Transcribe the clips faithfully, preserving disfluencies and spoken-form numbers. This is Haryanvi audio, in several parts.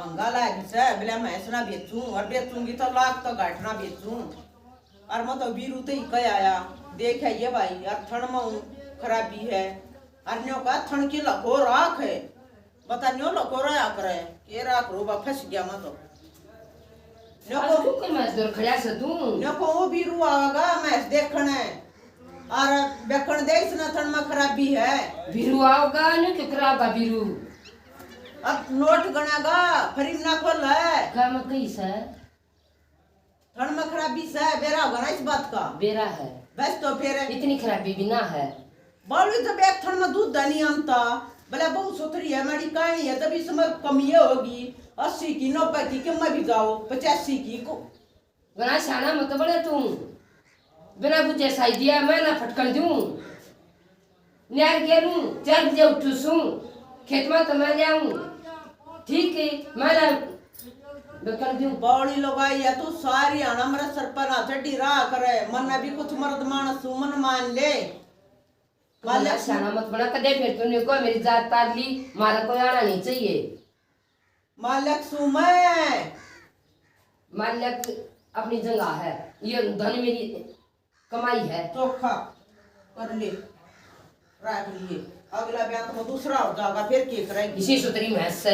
महंगा लागी से, बोले मैं इसना बेचूं और बेचूंगी तो लाख तो घाटना बेचूं। और मैं तो बीरू ते ही कह आया, देख है ये भाई, और थण में हूँ खराबी है, और न्यो का थण की लखो राख है। बता न्यो लखो रहा करे, के राख रो बा, फंस गया मैं तो। न्यो आज को तू कर मैं इधर खड़ा से तू। न्यो को वो बीरू आवेगा मैं देखण है, और बेकण दे इसना थण में खराबी है। बीरू आओगा न्यो क्यों करागा बीरू? अब नोट गणागा, फ्री ना खोल है। का मैं कही से? थण में खराबी से, बेरा होगा ना इस बात का। बेरा है। बस तो फिर। इतनी खराबी भी ना है। बावली जब एक थण में दूध नहीं आनता, भला बहू सुथरी है, माड़ी काणी है, तब इसमें कमी ये होगी। अस्सी की, नब्बे की, कि मैं भी जाओ, पचासी की को। घणा सियाणा मत बने तू। बिना बुझे साई दिया, मैं ना फटकन दूं। न्यार गेलूं, चार बजे उठू सूं, खेत में तो मैं ले आऊं। ठीक है, मैं ना बेकन दूं। बौली लुगाई है तू, सारी आना मेरे सर पर ना चढ़ी रहा करे। मन्ने भी कुछ मर्द मानस हूं, मन मान ले। तू मालिक भला सियाणा मत बना, कदे फिर तूने को मेरी जात तार ली, मारा कोई आना नहीं चाहिए। मालिक सूं मैं। मालिक अपनी जगह है, ये धन मेरी कमाई है। चोखा कर ले, रख लिए। अगला ब्याह तो दूसरा हो जाएगा, फिर के करेगी? इसी सुतरी भैंस से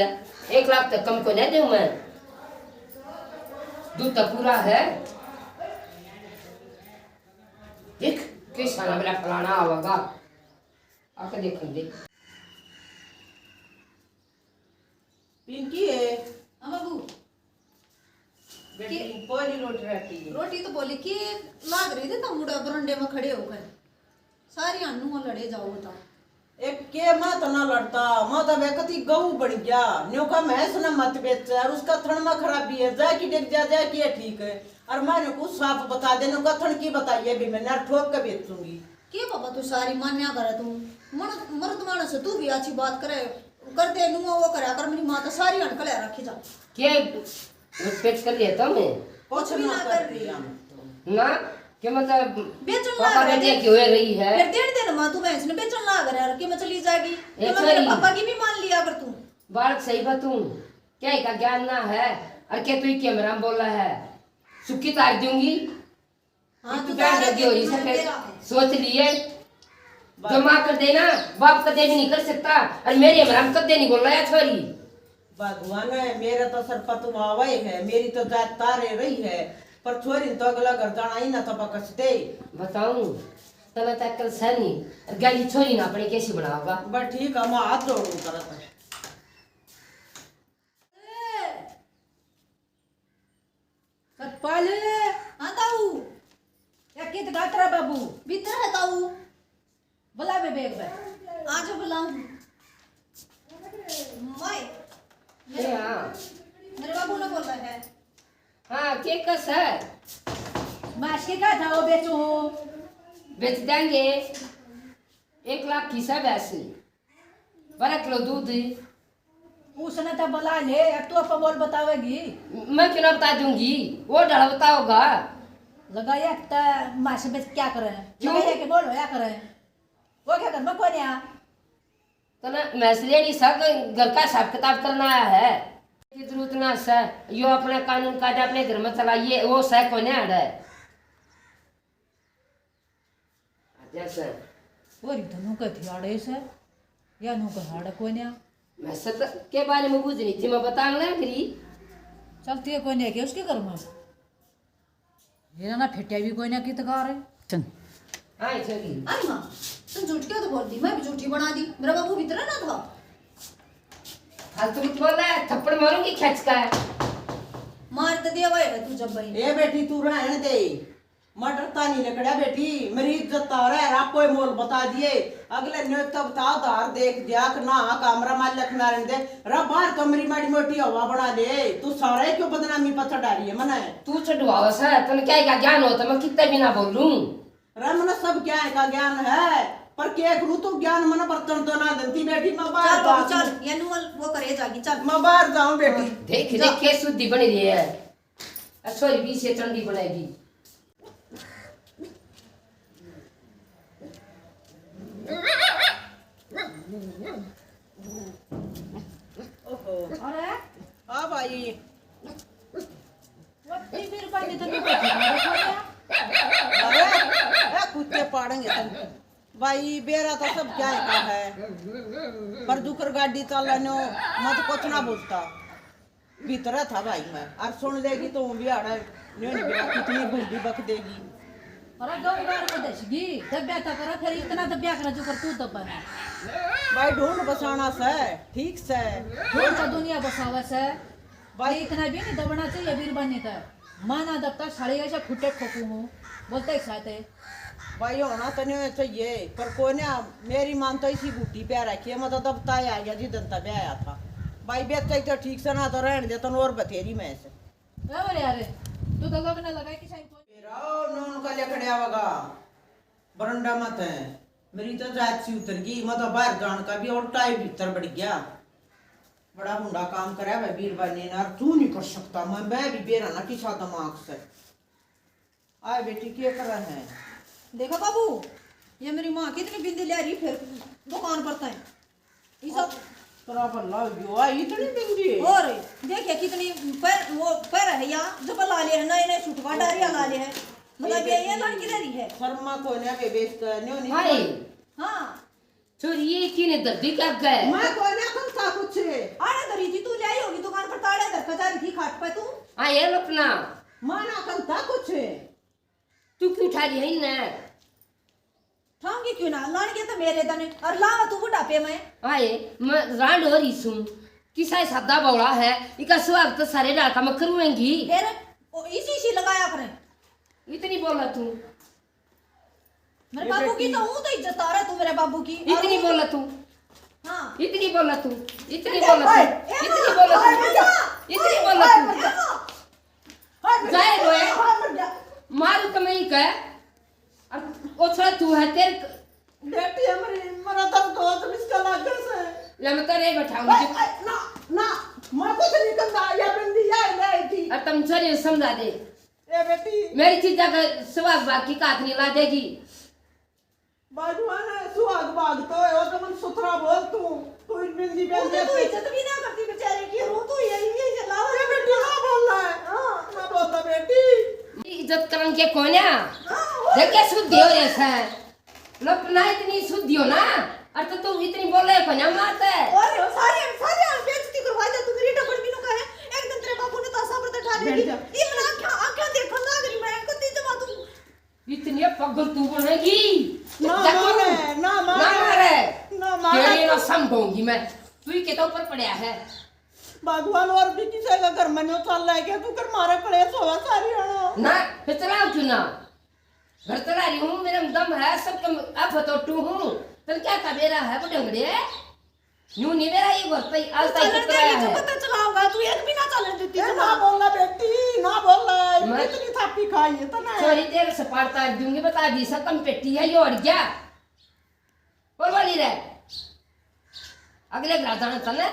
एक लाख तक कम को नहीं दूं मैं। दूध तो पूरा है। देख, किस तरह मेरा फलाना आवेगा, आके देखन दे। पिंकी है। हाँ बाबू। बेटी, के? पोली रोटी रखी है। रोटी तो बोली के लाग रही थी, तो मुड़ा बरंडे में खड़े होकर सारी हानू लड़े जाओ, बताओ। एक के मैं तो ना लड़ता, मैं तो वे कति गऊ बन गया। न्यो का मैं इसने मत बेच, और उसका थण में खराबी है, जा की देख जा, जा की है ठीक है। और मैंने कुछ साफ बता दे, न्यो का थण की बताइए भी मैंने, और ठोक के बेचूंगी। के बाबा तू सारी मान्या करे तू? मर्द, मर्द मानस है, तू भी अच्छी बात करे, कर दे, नुआ वो करे, कर मेरी माँ तो सारी हड़कले रखी जा। के पेट कर लिया था मैं? कुछ भी ना कर रही। ना, के मतलब बेचन पापा लाग रहे बेटे थे। की हो रही है। फिर डेढ़ दिन माँ तू भैंस ने बेचन लाग रहा है, कि मैं चली जाएगी। ये कि मैं मेरे चली। पापा की भी मान लिया कर तू। बालक सही बा तू, क्या का ज्ञान ना है, और क्या तू के मेरा बोला है, सुखी तार दूंगी। हाँ, तू तो क्या तारा लगी हो रही देखना सफेद? तेरा है। सोच लिए, जो माँ कर देना, बाप कदे भी नहीं कर सकता। और मेरे हमारा कदे नहीं बोल रहा है छोरी। भगवान है, मेरा तो सर पतवावे है, मेरी तो जात तारे रही है, पर छोरी ने तो अगला घर जाना ही ना तो बकस दे। बताऊं, तने तो अक्ल सै नहीं, और गाली छोरी ना अपने कैसी बनाओगा? बस ठीक है, मैं हाथ जोड़ू तरत। सतपाल। हाँ ताऊ। या कित गात्रा बाबू? भीतर है ताऊ। बुला बे बेग बे। आ जाओ बुलाऊं। माय। ए, हाँ। मेरे बाबू ने बोला है। हाँ, के कस है? मास के का था वो बेचो? बेच देंगे। एक लाख की सब ऐसी। बारह किलो दूध। उसने तो बुला ले, अब तू अपन बोल बतावेगी। मैं क्यों ना बता दूंगी, वो ढाल बताओगा। लगाया तो मास में क्या करे? क्यों? लगाया के बोल होया करे। वो क्या कर, मैं कोई नहीं आ। तो ना, मैं इसलिए नहीं सा, घर का हिसाब किताब करना आया है। की जरूरत ना सा, यो अपना कानून कायदा अपने घर में चलाइए, वो सह कोई नहीं अड़े। जैसे। ओरी तो नू कह थियाड़े से, या नू कह हाड़ कोन्या। मैं सत के बारे में बुझ नहीं थी, मैं बतान लग रही। चलती है कोन्या के उसके घर में। मेरा ना फेटिया भी कोन्या की तकार है। चल। हाँ, चली। अरे माँ, तुम झूठ क्यों तो बोल दी? मैं भी झूठी बना दी। मेरा बाबू भीतर ना था। फालतू मत बोल रहा है, थप्पड़ मारूंगी खींच का। मार तो दिया भाई तू जब भाई। ए बेटी, तू रहने दे। मैं डरता नहीं लिकड़ा बेटी, मेरी इज्जत तो रह रहा, कोई मोल बता दिए। अगले ने तो बता उधार देख दिया कि ना, कमरा मालिक ना रहने दे। रा बाहर कमरी माड़ी मोटी हवा बना ले, तू सारे क्यों बदनामी पर चढ़ा रही है मने? तू चढ़वाओ से, तन क्या का ज्ञान हो तो मैं कितने भी ना बोलूं। रा मने सब क्या है का ज्ञान है, पर के करूं तू ज्ञान मने बर्तन तो ना दंती बेटी, मैं बाहर चल बाबू, जाऊं। चल, ये नु वो करे जागी, चल। मैं बाहर जाऊं बेटी। देख, जा। देख के शुद्धि बन रही है। आ छोरी भी इसे चंडी बनाएगी। ओहो। अरे, हाँ भाई। वत्ती फिर पानी तो नहीं बैठी, मारो छोड़िया। अरे, ए, कुत्ते पाड़ेंगे तुमको। भाई, बेरा तो सब क्या का है, पर दुकर गाड़ी चलानो मत कुछ ना बोलता। भीतर था भाई मैं, और सुन लेगी तो भी आड़ा न्यू नहीं बेरा कितनी भूंडी बक देगी। अरे गौरव को दसगी, दब्या था करा, फिर इतना दब्या करा जो कर तू दब्बा है। भाई ढूंढ बसाना से, ठीक से। ढूंढ का दुनिया बसावा से। भाई भाई इतना भी नहीं दबना चाहिए बीरबानी का। माना दबता साले ऐसे खुट्टे ठोकू हूँ, बोलते ही साथे। भाई होना तो नहीं चाहिए, पर कोने मेरी मान तो इसी बूटी पे रखी है, मैं तो दबता ही आ गया जिस दिन तब आया था। भाई बेचा ही तो ठीक से ना तो रहने दे, तन और बथेरी मैं से। अरे यार, तू तो लोग ना लगाए कि शायद कोई तेरा नून का लिखड़िया वगा बरंडा मत है। मेरी तो जात सी उतर गई, मैं तो बाहर जान का भी और टाई भीतर बढ़ गया। बड़ा हुंडा काम करे भाई बीरबानी ना, तू नहीं कर सकता। मैं, मैं भी बेरा ना किसा दिमाग से। आए बेटी, के कर रहे हैं? देखो बाबू, ये मेरी माँ कितनी बिंदी ले रही फिर दुकान पर तय। ये सब तेरा भला हो गयो, आ इतनी बिंदी। और देखिए कितनी पैर, वो पैर है या जब ला ले है ना, इन्हें छुटवा डारिया ला ले है। मतलब ये, ये लड़की ले रही है। शर्मा को ना के बेच कर न्यो नहीं। हाय। हाँ। छोरी, ये किने धर दी के आगे? मैं कोई ना कम था कुछ। आड़े धरी थी, तू ले आई होगी दुकान पर, ताले धर के जा रही थी खाट पे तू। हाँ, ये लो अपना। माँ ना कम था कुछ। तू क्यों उठा रही है इन्हें? ठाऊंगी क्यों ना, लान के तो मेरे दने, और लावा तू बुढ़ापे में। आए, मैं रांड हो रही सूं। किसा सादा बौला है, इका सुहाग तो सारे रात में करूँगी। फिर ओ इसी इसी लगाया करें। इतनी बोला तू। मेरे ये बाबू की बेटी। तो हूँ तो इज्जत आ रहा तू मेरे बाबू की। इतनी और बोला तू। हाँ। इतनी बोला तू। इतनी ए, बोला ए, तू। ए, इतनी ए, बोला ए, तू। ए, इतनी ए, बोला ए, तू। ए, ए, जाए रोए। ए, ए, मारू तो मैं ही कह। अब ओछड़ा तू है तेरे। बेटी हमारी, मरा तर दो तो इसका लागे से। ले मैं तेरे बैठाऊंगी। ए, ए, ना, ना, मैं कुछ नहीं करता, या बंदी या ले थी। अब तुम छोरी समझा दे। ए बेटी। मेरी चीजा का सुहाग भाग की कात नहीं ला देगी। बागवान है, सुहाग भाग तो है, वो तो मन सुथरा बोल तू। तू इन बिंदी तू बेंदी तो, तू ऐसे इज्जत भी ना करती बेचारे की, रो तू यही, यही से लाओ। ए बेटी, ना बोल रहा है। हाँ। ना बोलता बेटी। इज्जत करन के कोन्या। हाँ, वो देखे शुद्ध हो रे से। ना, ना इतनी शुद्ध हो ना। और तो तू इतनी बोले कोन्या मारते। और सारे, सारे बेइज्जती करवा दे तू मेरी, डबल बिनु का है। एक दिन तेरे बाबू ने तासा पर बैठा बैठ लेगी। जा। ये मना क्या, आंखें देखन लाग रही मैं, कत्ती जमा तू। इतनी पागल तू बनेगी? ना जा तू। मारे, ना ना मारे। मारे। ना मारे तेरे तू। ना संभोंगी मैं। तू ही कहता ऊपर पड़ा है। भगवान और भी किसी का घर में न्यू चल रहा है क्या? तू कर मारे कलेश होगा सारी आना। ना, फिर चलाओ क्यों ना? घर चला रही हूँ, मेरे में दम है, सब कम, अब तो टू हूँ। तन क्या था मेरा है वो ढंगड़े? यूं नहीं मेरा ये घर पे आज तक चलन कितना देगी है। तो पता चलाऊंगा, तू एक भी ना चलन देती ए, ना। ना बोलना बेटी, ना बोलना। मैं कितनी थापी खाई है तने। छोरी तेरे से पार तार दूंगी, बता दी सब कम पेटी है, ये अड़ गया। बोल बोली रे। अगले घर जाना तने।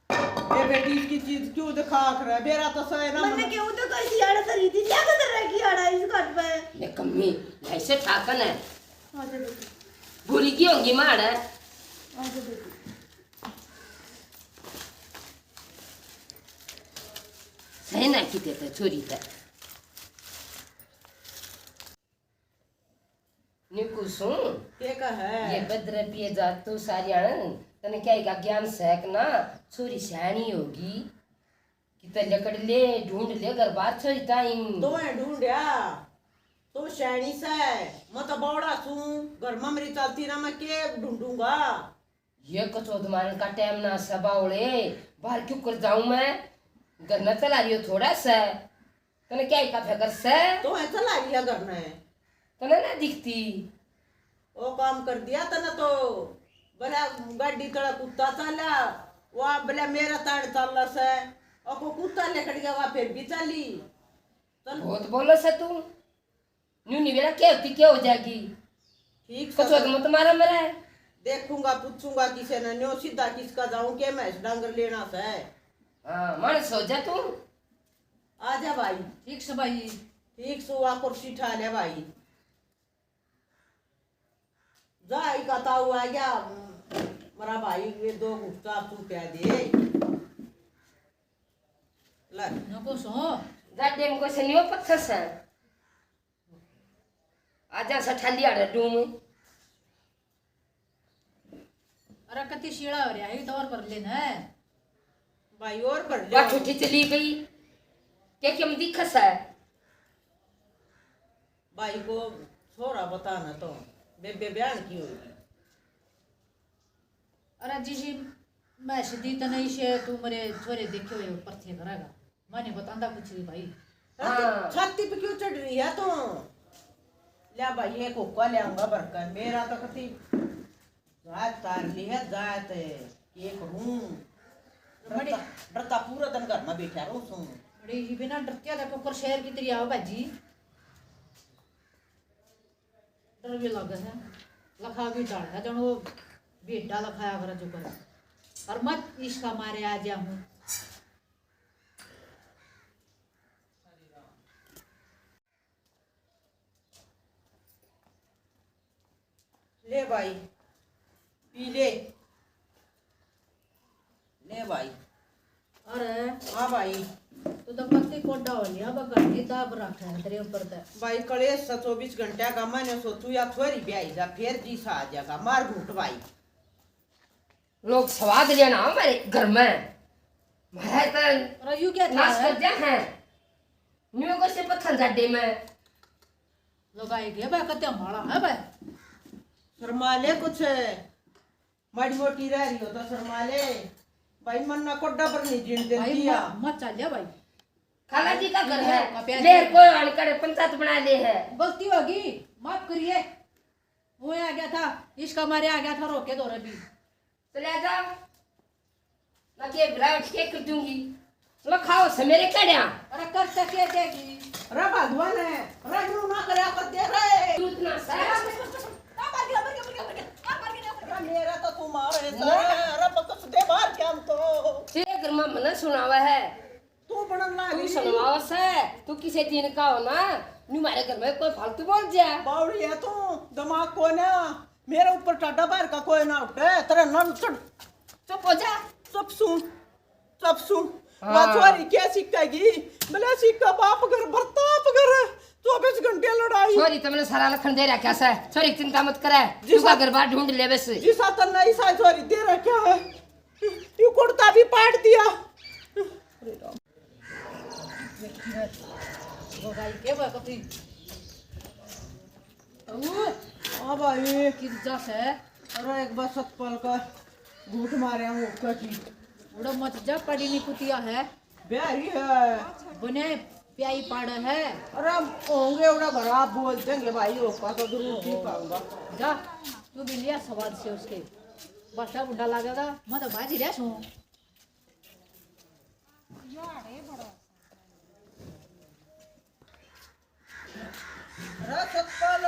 ए बेटी, इसकी चीज क्यों दिखा कर है? बेरा तो सही ना मैंने मन। क्यों तो कोई सियाड़ा सरी थी, क्या कर रखी आड़ा इस घाट पे? ये कम्मी, ऐसे ठाकन है। आजा बेटी। बुरी की होंगी माड़ है। आजा बेटी। सही ना की देते छोरी पे। निकू सूं। के का है? ये बदरे पिए जा तू सारी आनंद, तने क्या का ज्ञान सैक ना, छोरी स्याणी होगी। किते लकड़ ले, ढूंढ ले घर बार छोरी ताई। तो है ढूंढया, तो स्याणी से, मैं तो बौड़ा सूं, घर में मेरी चलती ना, मैं के ढूंढूंगा? ये कचौद मारन का टाइम ना सै बावले, बाहर क्यों कर जाऊं मैं? घर न चला रही हो थोड़ा सा। तने क्या ही का फिकर सै? तो है चला रही है घर में। तने ना दिखती। ओ काम कर दिया तने तो। भला गाड़ी तड़ा कुत्ता चाला, वा भला मेरा ताड़ चाला सै। ओ को कुत्ता लेकड़ गया, वा फिर भी चाली। चल। बहुत बोले सै तू। न्यू नहीं मेरा क्या होती, क्या हो जाएगी? ठीक से कचौद मत मारा मेरा। देखूंगा, पूछूंगा किसे ने, न्यो सीधा किसका जाऊं, के मैं इस डांगर लेना से। हाँ, मानस हो जा तू। आ जा भाई। ठीक से भाई। ठीक से, आ कुर्सी ठा ले भाई। जा, इका ताऊ आ गया। मरा भाई, ये दो घुट्टा तू प्या दे। ले। नको सो। जाडे में कोई से नहीं हो पत्थर से। आजा सठाली आड़े डूम। अरे कति शीला हो रहा है, तो और भर लेना है। भाई, और भर ले। बा ठुठी चली गई। क्या क्या दिखस है? भाई को छोरा बताना तो, बेबे बयान की होगी। अरे जी जी, मैं सीधी तो नहीं से तू मेरे छोरे देखे हुए ऊपर थे करेगा। मैं नहीं बतांदा कुछ भी भाई। हाँ। छाती पे क्यों चढ़ रही है तू? ले भाई, एक हुक्का ले आऊंगा भरकर। मेरा तो कति जात तार ली है, जात के करूं। बड़ी डरता, डरता पूरा दिन घर में बैठा रहूं सूं। बड़ी ही बिना डरतिया देखो कर शेर की तेरी आओ भाजी। डर भी लगे है, लखा भी डाल है, जन वो बेटा लखाया कर जो कर। और मत इसका मारे आ जा हूँ। ले भाई, पी ले। ले भाई। अरे। हाँ भाई। तू तो पत्ती कोडा हो लिया, अब घर नहीं दाब रखा है तेरे ऊपर तो। भाई, कलेश सा चौबीस घंटा का, मैंने सोचू या थोड़ी ब्याही जा, फिर जी सा आ जाएगा, मार घूट भाई। लोग स्वाद लेना हमारे घर में, मैं तो अरे, यू क्या था नाश है? कर दिया है। न्यू को से पत्थर जाडे में। लगाई गया भाई, कत्या माला है भाई। शर्मा ले कुछ, माड़ी मोटी रह रही हो तो शर्मा ले। भाई, मन ना कोडा पर नहीं जीण भाई, देती आ। मत, मत चल जा भाई। खाला जी का घर है, का प्यार ले है। कोई अनकर पंचायत बना ले है। गलती होगी, माफ करिए। वो आ गया था, इसका मारे आ गया था, रोके दो रवि। चले जाओ, ना के गिरावट के कर दूंगी। लो खाओ से मेरे कड़िया। अरे कर सके देगी। अरे भगवान है, अरे न्यू ना करया कर दे रे। तू इतना सा। आ, मर गया, मर गया, मर गया, मर गया। आ, मर गया, मर गया। अरे मेरा तो तू मार है सर। अरे बकस दे मार के हम तो। तेरे घर में मना सुनावा है। तू बनन लाग तू रही। सुनवाओ से, तू किसे दिन का हो ना, न्यू मारे घर में कोई फालतू बोल जा। बावड़ी है तू, दिमाग को ना, मेरे ऊपर टाटा बाहर का कोई ना उठे, तेरा नल चढ़। चुप हो जा। चुप सू, चुप सू। हाँ। वो छोरी क्या सीखेगी? बोले सीखा बाप घर, प्रताप घर, चौबीस घंटे लड़ाई। छोरी तो मैंने सारा लखन दे रखा से, छोरी की चिंता मत करे, जी तू का सा-, घर बार ढूंढ ले बस। जी सा तो नहीं सा छोरी दे रखा है, यू कुर्ता भी पाट दिया। वो भाई के बा कथी? ओ, हाँ भाई। किज्जा से? अरे एक बार सतपाल का घूट मारे हम ऊपर की। उड़ा मत जा, पड़ी नहीं कुतिया है। ब्याही है। बने ब्याही पाड़ा है। अरे होंगे उड़ा घर आप बोल देंगे भाई, ओका तो जरूर पी पाऊंगा। जा, तू भी लिया स्वाद से उसके। बस अब उड़ा लगेगा, मैं तो बाजी रह सूं। अरे सतपाल,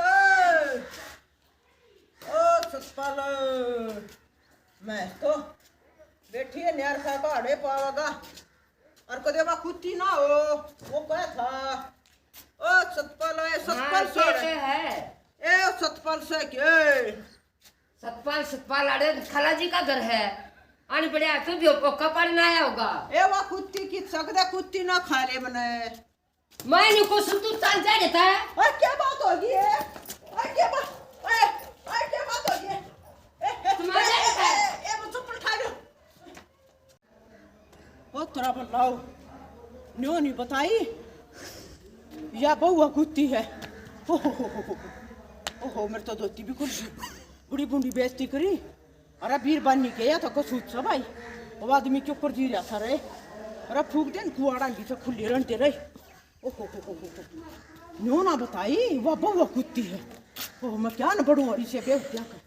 ओ सतपाल, मैं तो बैठी है न्यार खा का आड़े पावेगा। और कदे वा कुत्ती ना हो, वो क्या था? ओ सतपाल, ए सतपाल हाँ, सर। है। ए सतपाल से के? सतपाल, सतपाल, अरे खाला जी का घर है। आनी पड़े, तू भी ओका पाड़न आया होगा। ए, वा कुत्ती की सकदा, कुत्ती ना खा ले मने। मैं नहीं कुछ, तू चल जा रहता है। और क्या बात होगी है? और क्या बात, ए, और क्या बात होगी है? ए, ए, तुम्हारे ए, रहता है। ए, ए, वो चप्पल उठा लो। ओ तोरा बल्लाओ, न्यो नहीं बताई, या बहुआ कुत्ती है। ओहो, मेरे तो धोती भी खुल गई। बड़ी बूंदी बेइज्जती करी। अरे बीरबानी के या तो कसूत सा भाई, वो आदमी के ऊपर जी रहा था रे। अरे फूक दे न कुआड़ा की तो खुली रहते रहे। ओहो, न्यो ना बताई, वह बहुआ कुत्ती है। ओह, मैं क्या न पढ़ूं और इसे बेवत्या कर।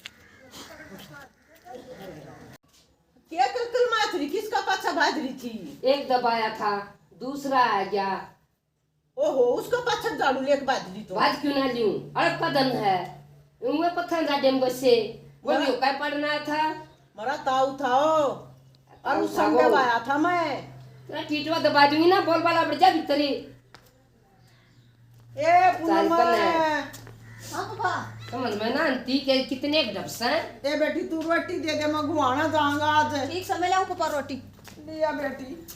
क्या कलकल माथरी, किसका पाछा भाज रही थी? एक दबाया था, दूसरा आ गया। ओहो, उसका पाछा झाड़ू लेके भाज ली तो। भाज क्यों ना लूं? अड़प का धन है। उंगे पत्थर जाडे में बसे। वो मरा भी उका पड़ना था। मरा ताऊ था ओ। और ताऊ उस संडे था वो। आया था मैं। तेरा टीटवा दबा दूंगी ना, बोल बाला बढ़ जा भीतर ही। ए, पूनम चाल कने। हाँ पापा। समझ में ना आती के कितने एक डब्बा है। ए बेटी, तू रोटी दे दे, मैं घुआना जाऊंगा आज। ठीक से, मैं लाऊं पापा रोटी। लिया बेटी।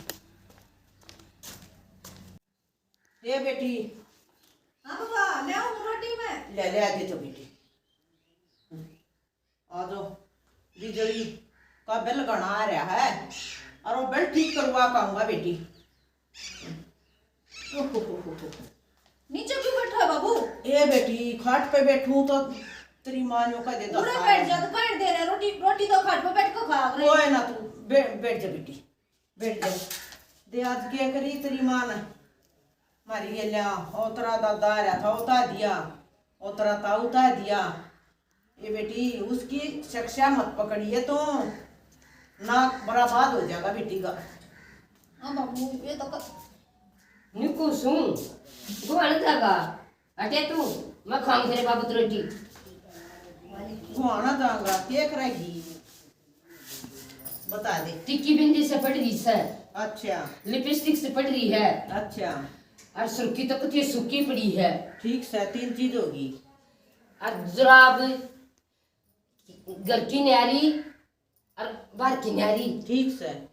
ए बेटी। हाँ पापा, ले आऊं रोटी मैं। ले, ले आ दे तो बेटी। आ जाओ, बिजली का बिल घणा आ रहा है, और वो बिल ठीक करवा पाऊंगा बेटी। नीचे क्यों बैठा है बाबू? ए बेटी, खाट पे बैठूं तो तेरी माँ न्यू कह दे, पूरा दस बैठ जा, तो कौन दे रहा है? रोटी, रोटी तो खाट पे बैठ के खा रही। कोई ना, तू बै-, बैठ जा बेटी, बैठ जा। दे आज क्या करी तेरी माँ ने, मारी गेल्या, ओतरा दादा आ रहा था, उता दिया, ओतरा ता उता दिया। ये बेटी, उसकी शिक्षा मत पकड़िए तू, ना बर्बाद हो जाएगा बेटी का। हाँ बाबू, ये तो क- निकू सूं, घुआना जागा। हटे तू, मैं खाऊं तेरे बाबू की रोटी। घुआना जागा, क्या करेगी? बता दे। टिक्की बिंदी से पड़ रही है। अच्छा। लिपस्टिक से पड़ रही है। अच्छा। और सुर्खी तो कती सूखी पड़ी है। ठीक से, तीन चीज होगी। और जुराब घर की न्यारी और बाहर की न्यारी। ठीक से।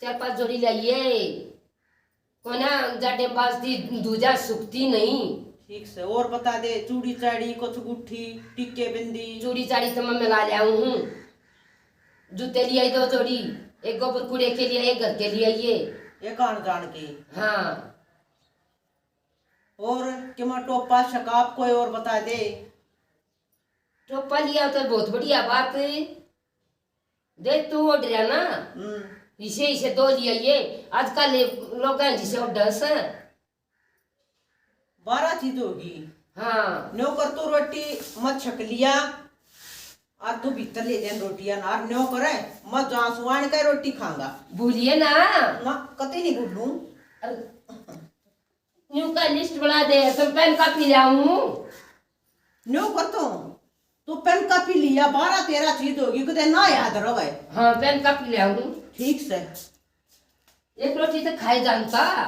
चार पांच जोड़ी लाइए। कोना जाडे बाजती दूजा सुखती नहीं। ठीक से। और बता दे, चूड़ी चाड़ी, कुछ गुट्ठी, टिक्के बिंदी। चूड़ी चाड़ी तो मैं मिला लिया हूँ। जूते ले आई दो जोड़ी, एक गोबर कूड़े के लिए, एक घर के लिए आइए। एक आन जान के। हाँ। और किमा टोपा शकाप कोई और बता दे। टोपा लिया तो बहुत बढ़िया बात है। देख तू ओढ़ रहा ना, हम्म। इसे, इसे दो लिया ये। आजकल ये लोग हैं जिसे ओढ़ से। बारह चीज होगी। हाँ। न्यो कर तू रोटी मत छक लिया, और तू भीतर ले जा रोटियां ना, और न्यो करे मत जा सुवान के रोटी खांगा। भूलिए ना। ना, कतई नहीं भूलूं। अरे, न्यू का लिस्ट बना दे, तो पेन कॉपी ले आऊं। न्यू कर तो, तू पेन कॉपी लिया, बारह तेरह चीज होगी, कदे ना याद रहे। हाँ, पेन कॉपी ले आऊं। ठीक से। एक रोटी तो खाए जानता,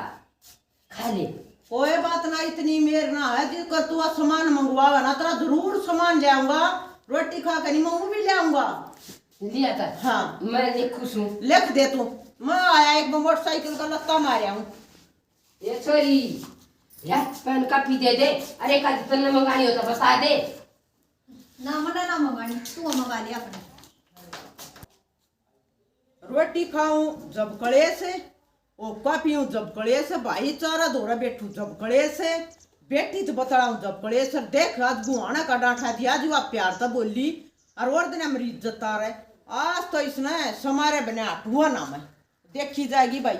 खा ले। कोई बात ना, इतनी मेर ना है, जिस कर तू सामान मंगवावा ना, तेरा जरूर सामान ले आऊंगा। रोटी खा के नहीं, मैं भी ले आऊंगा। लिया था। हाँ। मैं लिखू सूं। लिख दे तू। मैं आया एक मोटरसाइकिल का लत्ता मारया हूँ। ये छोरी, ले, पेन कॉपी दे दे। अरे, का तन्ने मंगानी हो तो बता दे। ना, मना ना मंगानी, तू मंगा ले अपने। रोटी खाऊं जब कलेश, ओ कॉपी पीऊं जब कलेश, भाईचारा धोरा बैठू जब कलेश, बेटी तो बतलाऊं जब कलेश। देख, आज गुहाना का डांठा दिया, जो आप प्यार तो बोली, और और दिन मेरी इज्जत आ रहे। आज तो इसने समारे बने हटुआ ना मैं। देखी जाएगी भाई,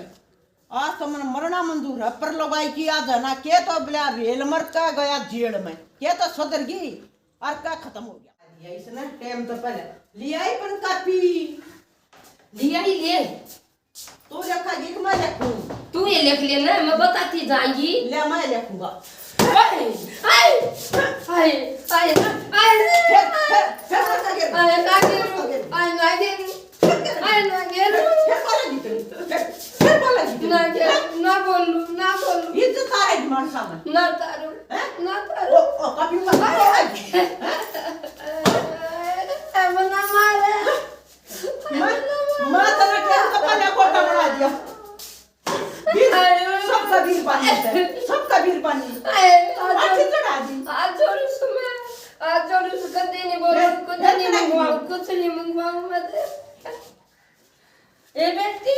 आज तो मन मरना मंजूर है, पर लुगाई की आज है ना, के तो बोला रेल मर का गया जेल में, के तो सुधर गई और का खत्म हो गया। इसने टाइम तो पहले ले आई पन कापी, ले आई ले। तू लिखा जी कि मैं लिखूं? तू ये लिख लेना, मैं बताती जाएंगी। ले, मैं लिखूंगा। हाय, हाय, हाय, हाय, हाय। फिर, फिर, फिर मत गिर। हाय, ना गिर। हाय, ना गिर। हाय, ना गिर। फिर बोलेगी तू। फिर, फिर बोलेगी तू। ना गिर, ना बोलू, ना बोलू। इज्जत आ रही मानसा में। ना तारू, हैं? ना तारू। ओ, ओ, कभी मत। हाय, हाय। हैं? हाय, मना मारे। माँ, माँ, तने टेम तो पहले गोटा बना दिया। बीर, आयो। सबका बीर पानी है, सबका बीर पानी। आयो, हाथ अच्छी जोड़, चढ़ा दी। हाथ जोड़ू सु मैं, हाथ जोड़ू सु, कदे नहीं बोलू, मैं, कदे मैं नहीं चढ़ा मंगवाऊँ, दी। कुछ नहीं मंगवाऊँ मैं तेरे। ए बेटी,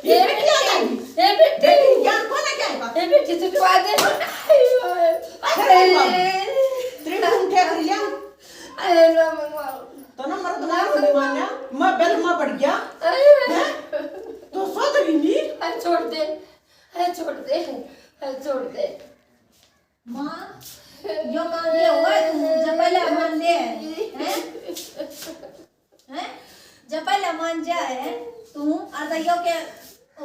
ये ए बेटी आ बेटी, गई। ए बेटी। बेटी, ज्ञान कौन है क्या है? ए बेटी, छुटवा दे। अरे, अरे। त्रिपुण क्या कर लिया? अरे, ना मंगवाऊँ। तो ना मर्द ना मारो नहीं मान्या, मैं बेल में बढ़ गया। अरे। हैं? तो सोच रही नहीं। अरे छोड़ दे, अरे छोड़ दे, अरे छोड़ दे। माँ, यो काम ये हुआ है, तू जब पहले मान ले, हैं? हैं? जब पहले मान जा है, तू, अरे यो के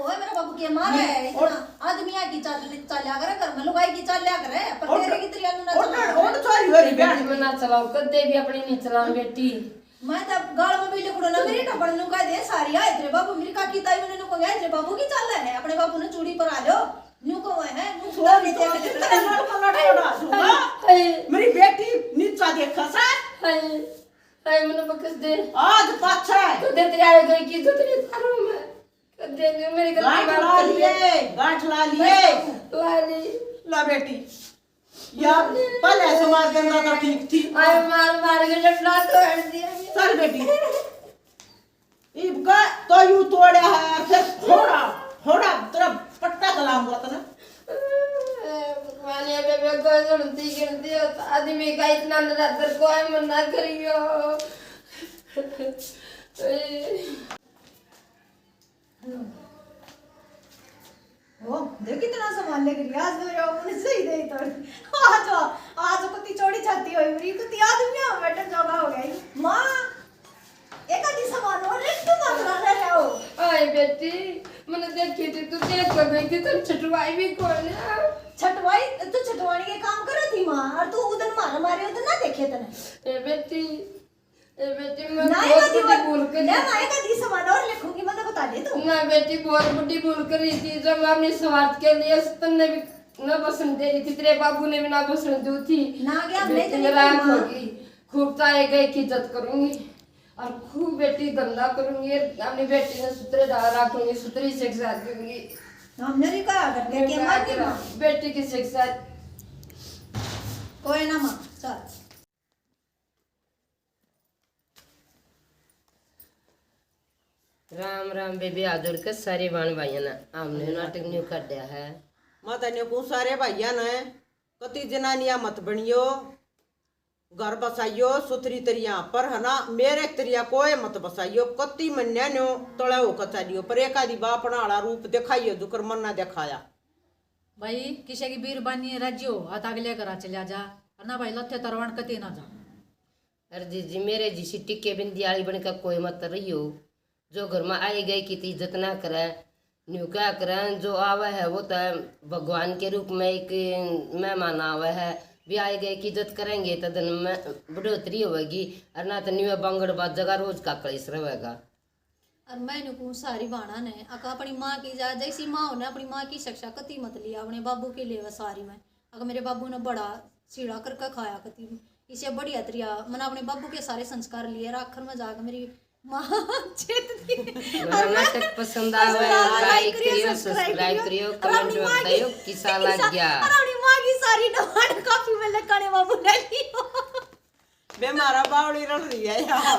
ओए, मेरा बाबू के मारा है, और इतना आदमिया की चाल, चाल्या करे, घर में लुगाई की चाल्या करे, पर और तेरे की तरिया ना और चला। और सारी वाली बेटी बैठ में ना चलाओ, कदे भी अपनी नहीं चलाओ बेटी। मैं तो गाल में भी लिखड़ो ना, मेरी टपड़ नू कह दे, सारी आए तेरे बाबू, मेरी काकी ताई उन्हें नू को गया, तेरे बाबू की चाल है, अपने बाबू ने चूड़ी पर आ लो, नू को है, नू सुधा भी तेरे तेरे लड़ को लड़ को डाल दूंगा। हाय। मेरी बेटी ताई, मैंने बख्श दे। आज पाछा है। तो दे तेरे आए गए की इज्जत नहीं थारो मैं। कर दे, मेरे गलती गांठ माफ ला कर दे। लिए, गांठ ला लिए। ला ली। ला बेटी, यार, पहले ऐसे मार देना तो ठीक थी। आए मार मार के डंडा तोड़ दिया। चल बेटी, इबका तो यू तोड़ा है, फिर थोड़ा, थोड़ा तेरा पट्टा चलाऊंगा तना। भगवान, ये बेबे को सुनती गिनती हो तो आदमी का इतना निरादर कोई मना करियो। ओ, देख कितना सामान लेकर गया आज मेरे बाबू ने, सही दे तो। आज, आज कुत्ती चौड़ी छाती हुई मेरी, कुत्ती आदमी में बैठे ज्यादा हो गई। माँ, एक आधी सामान और रख, तुम मत रह रहे हो। आए बेटी, मैंने देखी थी, तू देख कर गई थी, तन छटवाई भी कौन है? छटवाई, तू छटवाने के काम करे थी माँ, और तू उदन मारे मारे उदन ना देखे तने। ए बेटी, ए बेटी, मैं ना, बहुत एक आधी बड़ी और, भूल करी। ना, ना, एक आधी सामान और लिखूंगी, मैं तो बता दे तू। ना बेटी, बहुत बड़ी भूल करी थी, जब मैं अपने स्वार्थ के लिए तन्ने भी ना बसन दे रही थी, तेरे बाबू ने भी ना बसन दी थी। ना गया, हमने बेटी, तो नहीं नाराज कहा। होगी। खूब ताए गए की इज्जत करूंगी और खूब बेटी धंधा करूंगी, अपनी बेटी ने सुतरे दा-, रखूंगी, सुतरी शिक्षा दूंगी। हमने भी कहा करते हमने कि कहा हमारी करा, माँ। बेटी की शिक्षा। कोई ना माँ, चल। राम राम बेबे, हाथ जोड़ के सारे बाण भाइयां ने। हमने नाटक न्यू काढ़या है। मैं तो न्यू कहूँ सारे भाइयां ने, कति जनानियां मत बनियो, घर बसाइयो सुथरी तरिया, पर है ना, मेरे तरिया कोई मत बसाइयो, कति मन्या न्यू तले होकर चालियो, पर एक आधी बापना वाला रूप दिखाइयो, जुकर मन ना दिखाया। भाई, किसी की बीरबानी राजी हो, हाथ अगले घरा चल्या जा, और ना भाई, लत्थे तरवान कति ना जा। अरे जीजी, मेरे जिसी टिक्के बिंदी आली बन के कोई मत रहियो। जो घर में आए गए की तो इज्जत ना करे, न्यू क्या करे, जो आवे है वो तो भगवान के रूप में एक मेहमान आवे है। भी आए गए की इज्जत करेंगे तो दिन में बढ़ोतरी होगी, और ना तो न्यू बांगड़ बाजेगा, रोज का कलेश रहेगा। और मैं न्यू कहूँ सारी बाणा ने, अका अपनी माँ की जा, जैसी माँ होने अपनी माँ की शिक्षा कति मत लिया, अपने बाबू की लेवे सारी में। अगर मेरे बाबू ने बड़ा सीढ़ा करके खाया कति, इसे बढ़िया तरिया, मैंने अपने बाबू के सारे संस्कार लिए, और आखिर में जाकर मेरी माँ चेत दी। मेरा और मैं नाटक पसंद आवे, पसंद आवे, like like करियो, करियो, subscribe subscribe करियो, करियो, और comment अपनी में माँ की बताइयो किसा लग गया। और अपनी माँ की सारी demand copy में लिखाने बाबू ने लियो। बे मारा बावड़ी रल रही है यार।